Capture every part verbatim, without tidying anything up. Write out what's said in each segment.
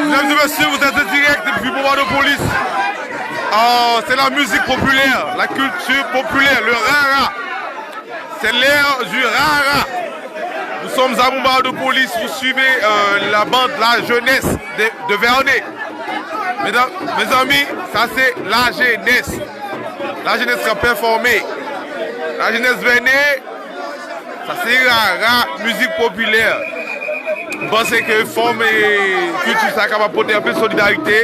Mesdames et messieurs, vous êtes en direct depuis Bombardopolis. Euh, c'est la musique populaire, la culture populaire, le rara. C'est l'heure du rara. Nous sommes à Bombardopolis, vous suivez euh, la bande, la jeunesse de, de Vernet. Medam, mezanmi, sa se lajenès. Lajenès k ap pèfòme. Lajenès Vernet, sa se rara, mizik popilè. M panse ke fòm e kilti sa kapab pote anpil solidarite.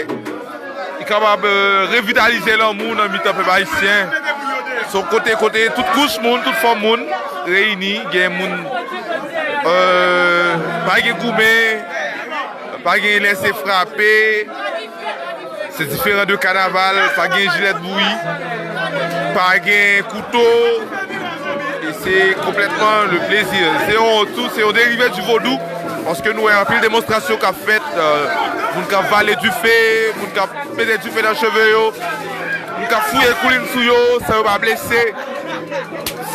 Li kapab euh, revitalize lanmou nan mitan pèp ayisyen. Se yon kote, kote tout kouch moun, tout fòm moun reyini. Gen moun, euh, pa gen goumen, pa gen lèse frape. Se diferan de kanaval, pa gen jilèt bouyi, pa gen kouto. E se konplètman le plezi. Se yon tou, se yon derive di vodou. Paske nou wè anpil demonstrasyon k ap fèt, euh, moun k ap vale dife, moun k ap mete dife nan cheve yo, moun k ap fouye koulin sou yo, san yo pa blese.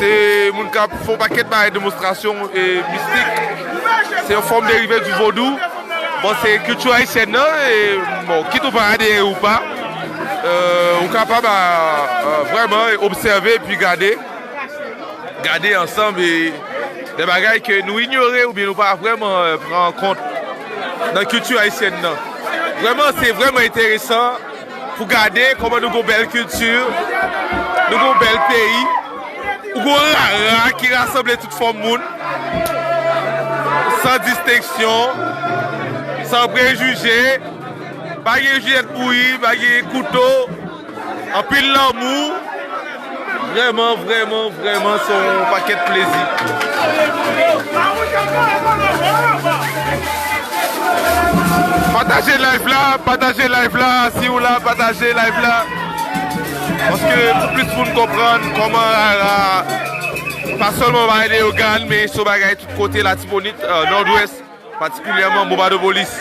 Se moun k ap fè yon pakèt bagay demonstrasyon e mistik. Se yon fòm derive di vodou. Bon, se kilti ayisyèn nan, e, bon, kit ou pa adere ou pa, euh, ou kapab a, a, vrèman obsève epi gade, gade ansanm e de bagay ke nou inyore oubyen nou pa vrèman euh, pran an kont nan kilti ayisyèn nan. Vrèman, se vrèman enteresan pou gade kòman nou gon bèl kilti, nou gon bèl peyi, ou gon rara ki rasanble tout fòm moun, san distenksyon, san prejije. Pa gen jilèt bouyi, pa gen kouto, anpil lanmou. Vrèman, vrèman, vrèman, se yon pakèt plezi. Pataje live la, pataje live la, si w la, pataje live la. Paske pou plis moun konprann kòman rara, pa sèlman bay Leyogàn, men se yon bagay tout kote Latibonit, euh, Nòdwès, patikilyèman Bonbadopolis.